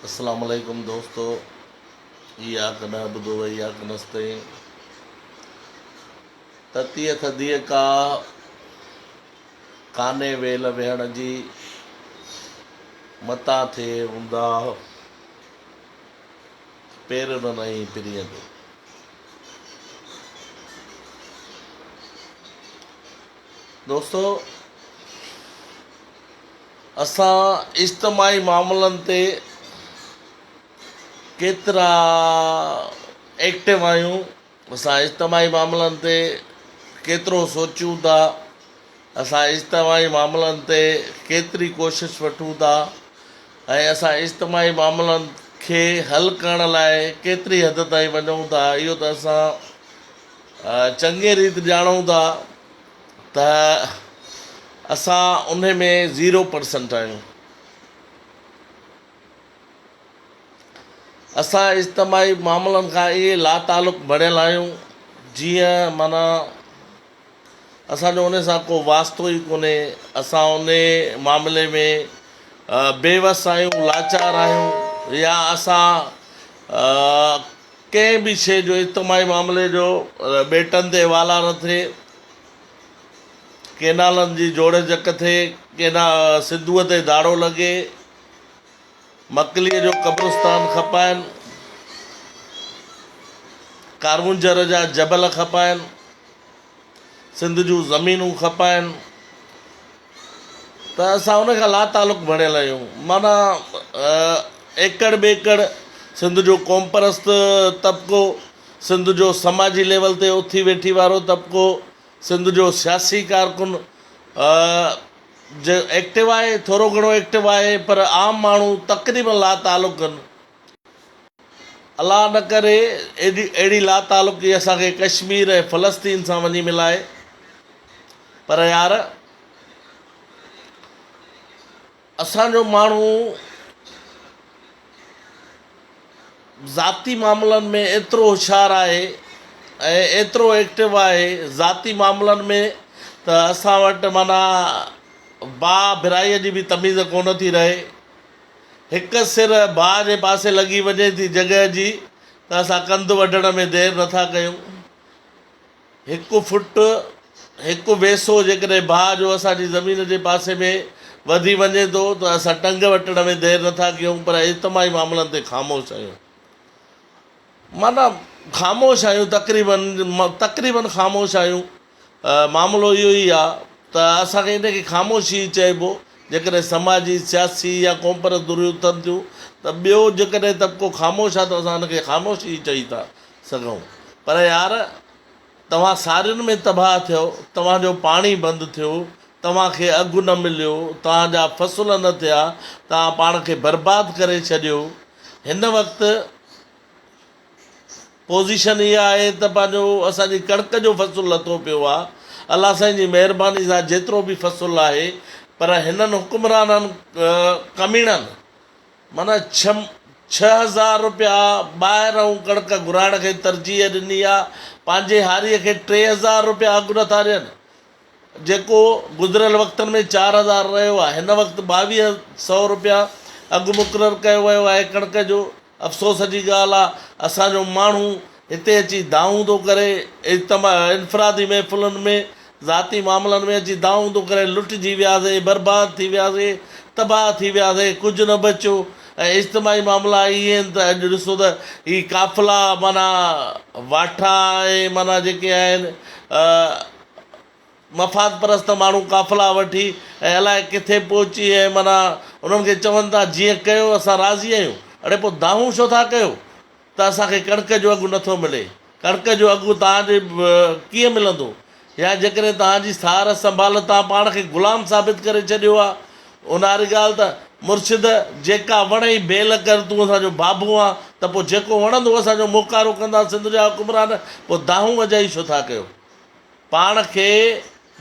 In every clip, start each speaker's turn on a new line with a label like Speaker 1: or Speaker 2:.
Speaker 1: اسلام عليڪم دوستو اياڪ نعبد و اياڪ نستعين تتيء ٿڌيء ڪا ڪانهي ويل ويهڻ جي متان ٿئي اونداهه پير نه نئين پرينء جو. دوستو اسان اجتماعي معاملن تي ڪيترا ايڪٽو آهيون اسان اجتماعي معاملن تي ڪيترو سوچيون ٿا اسان اجتماعي معاملن تي ڪيتري ڪوشش وٺون ٿا ۽ اسان اجتماعي معاملن کي حل ڪرڻ لاء ڪيتري حد تائين وڃون ٿا اهو ته اسان چڱي ريت ڄاڻون ٿا ته اسان انهي ۾ زيرو پرسنٽ آهيون. اسان اجتماعي معاملن کان ائين لاتعلق بڻيل آهيون جيئن معنيٰ اسان جو انهي سان ڪو واسطو ئي ڪونهي اسان انهي معاملي ۾ بيوس آهيون لاچار آهيون يا اسان ڪنهن به شيء جو اجتماعي معاملي جو ٻيٽن تي والار ٿئي ڪينالن جي جوڙجڪ ٿئي ڪينا سنڌوء تي ڌاڙو لڳي مڪليء جو قبرستان کپائن، ڪارونجهر جا جبل کپائن، سنڌ جون زمينون کپائن ته اسان ان کان لاتعلق بڻيل آهيون. معنيٰ ايڪڙ ٻيڪڙ سنڌ جو قومپرست طبقو، سنڌ جو سماجي ليول تي اٿي ويٺي وارو طبقو، سنڌ جو سياسي ڪارڪن جي ايڪٽو آهي ٿورو گهڻو ايڪٽو آهي پر عام ماڻهو تقريبن لا تعلق آهن. الله نه ڪري ايڏي اهڙي لا تعلقي اسان کي ڪشمير ۽ فلسطين سان وڃي ملائي پر يار اسان جو ماڻهو ذاتي معاملن ۾ ايترو هوشيار آهي ۽ ايترو ايڪٽو آهي ذاتي معاملن ۾ ته اسان وٽ معنيٰ باء برائيء جي به تميز ڪونه ٿي رهي. هڪ سر باء جي پاسي لڳي وڃي ٿي جڳهه جي ته اسان ڪنڌ وڍڻ ۾ دير نٿا ڪيون. هڪ فٽ، هڪ ويسو جيڪڏهن باهه جو اسان جي زمين جي پاسي ۾ وڌي وڃي ٿو ته اسان ٽنگ وٽڻ ۾ دير نٿا ڪيون پر اجتماعي معاملن تي خاموش آهيون. معنيٰ خاموش آهيون تقريباً تقريباً خاموش آهيون. معاملو اهو ئي آهي ته اسان کي ان کي خاموشي ئي چئبو. جيڪڏهن سماجي، سياسي يا قومپرست ڌريون اٿن ٿيون ته ٻيو جيڪڏهن طبقو خاموش آهي ته اسان ان کي خاموش ئي چئي ٿا سگهون. پر يار توهان سارين ۾ تباهه ٿيو، توهان جو پاڻي بند ٿيو، توهان کي اگهه نه مليو، توهان جا فصل نه ٿيا، توهان پاڻ کي برباد ڪري ڇڏيو. هن وقت پوزيشن اها آهي ته پنهنجو اسان جي ڪڻڪ جو فصل لٿو پيو آهي، الله سائين جي مهرباني سان جيترو به فصل آهي پر هنن حڪمرانن ڪميڻن معنيٰ 6000 رپيا ٻاهرئون ڪڻڪ گهرائڻ کي ترجيح ڏني آ، پنهنجي هاريء کي 3000 رپيا اگهه نٿا ڏين، جيڪو گذريل وقتن ۾ 4000 رهيو آ، هن وقت 2200 رپيا اگهه مقرر ڪيو ويو آهي ڪڻڪ جو، افسوس جي ڳالهه آ اسان جو ماڻهو هتي اچي دانهون ٿو ڪري، اجتماع انفرادي محفلن ۾ ذاتي معاملن ۾ اچي دانهون ٿو ڪري، لٽجي وياسي، برباد ٿي وياسي، تباهه ٿي وياسي، ڪجهه نه بچيو ۽ اجتماعي معاملا اهي آهن ته اڄ ڏسو ته هي قافلا معنيٰ واٺا ۽ معنيٰ جيڪي آهن مفاد پرست ماڻهو قافلا وٺي ۽ الائي ڪٿي پهچي ۽ معنيٰ انهن کي چون ٿا جيئن ڪيو اسان راضي آهيون، اڙي پوء دانهون ڇو ٿا ڪيو؟ ته اسان کي ڪڻڪ جو اگهه نٿو ملي، ڪڻڪ جو اگهه توهان جي ڪيئن ملندو؟ يا جيڪڏهن توهان جي سار سنڀال توهان پاڻ کي غلام ثابت ڪري ڇڏيو آهي، اونهاري ڳالهه ته مرشد جيڪا وڻئي بيل ڪر تون اسان جو بابو آن ته پوء جيڪو وڻندو اسان جو موڪارو ڪندا سنڌ جا حڪمران پوء دانهون اجائي ڇو ٿا ڪيو؟ پاڻ کي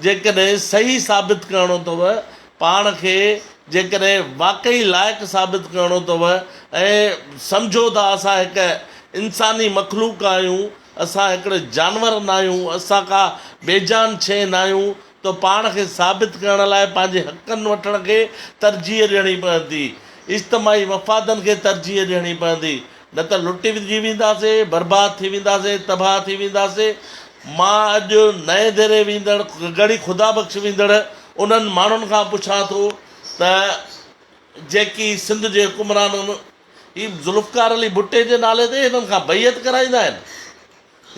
Speaker 1: جيڪڏهن صحيح ثابت ڪرڻو اٿو، پاڻ کي جيڪڏهن واقعي لائق ثابت ڪرڻو اٿو ۽ سمجهو ته اسان هڪ انساني مخلوق آهيون، اسان هڪڙي جانور ناهيون، اسان ڪا بيجان شيء ناهيون ته پاڻ کي ثابت ڪرڻ لاء پنهنجي حقن وٺڻ کي ترجيح ڏيڻي پوندي. اجتماعي مفادن کي ترجيح ڏيڻي پوندي، نه ته لٽجي وينداسين، برباد ٿي وينداسين، تباهه ٿي وينداسين. مان اڄ نئين ديري ويندڙ، ڳڙهي خدا بخش ويندڙ انهن ماڻهن کان پڇان ٿو ته جيڪي سنڌ جي حڪمرانن هي ذوالفقار علي ڀٽي جي نالي تي هنن کان بيعت ڪرائيندا آهن.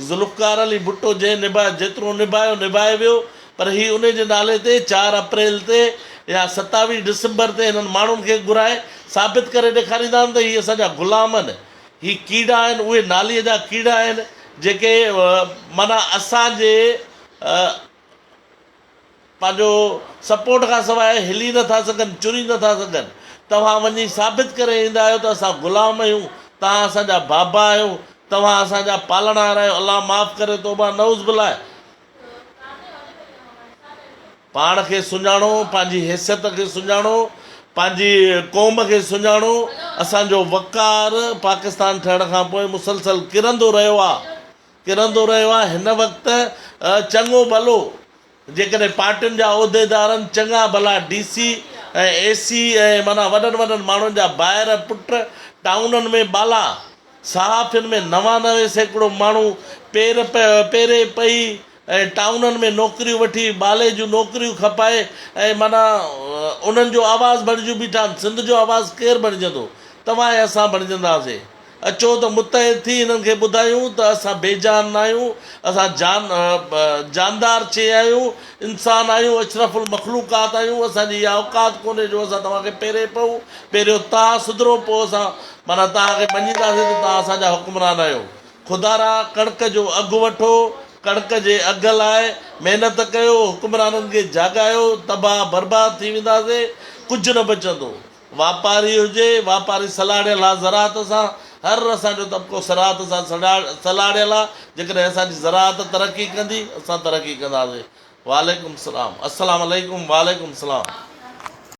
Speaker 1: ذوالفقار علي ڀٽو جنهن نڀاء جيترو نڀايو نڀائي ويو پر هي انهي جي نالي تي چار اپريل تي يا 27 ڊسمبر تي هنن ماڻهن کي گهرائي ثابت ڪري ڏيکاريندا آهن ته هي اسان جا غلام آهن هي ڪيڙا آهن اهي نالي جا ڪيڙا آهن جيڪي معنيٰ اسان جي پنهنجو سپورٽ کان سواء هلي نه ٿا سگهن، چري نه ٿا سگهن. توهان وڃي ثابت ڪري ايندا آهيو ته اسان غلام آهيون، توهان اسان جا بابا آهيو، توهان اسان جا پالڻهار آهيو، الله معاف ڪري توبه نعوذ بالله. پاڻ کي سڃاڻو، پنهنجي حيثيت کي سڃاڻو، پنهنجي قوم کي سڃاڻو. اسان جو وقار پاڪستان ٺهڻ کان پوء مسلسل ڪرندو رهيو آهي، ڪرندو رهيو آهي. هن وقت چڱو ڀلو جيڪڏهن پارٽين جا عهديدارن چڱا ڀلا ڊي سي ۽ اي سي ۽ معنيٰ وڏن وڏن ماڻهن جا ڀائر پٽ ٽائونن ۾ ٻالا صحافين ۾ 99% ماڻهو پير پيري پئي ۽ ٽائونن ۾ نوڪريون وٺي ٻالي جون نوڪريون کپائي ۽ معنيٰ انهن جو آواز بڻجيون بيٺا آهن سنڌ جو آواز ڪير بڻجندو توهان ۽ اسان بڻجنداسين. اچو ته متحد ٿي هنن کي ٻڌايون ته اسان بي جان ناهيون، اسان جان جاندار شيء آهيون، انسان آهيون، اشرف المخلوقات آهيون، اسان جي اها اوقات ڪونهي جو اسان توهان کي پيري پئون، پهريون توهان سڌرو پوء اسان معنيٰ توهان کي مڃينداسين ته توهان اسان جا حڪمران آهيو. خدارا ڪڻڪ جو اگهه وٺو، ڪڻڪ جي اگهه لاء محنت ڪيو، حڪمرانن کي جاڳايو، تباهه برباد ٿي وينداسين، ڪجهه نه بچندو. واپاري هجي، واپاري سلهاڙيل آ زراعت سان، هر اسان جو طبقو سراعت سان سلهاڙيل آ، جيڪڏهن اسان جي زراعت ترقي ڪندي، اسان ترقي ڪنداسين. وعليڪم السلام. السلام عليڪم وعليڪم السلام.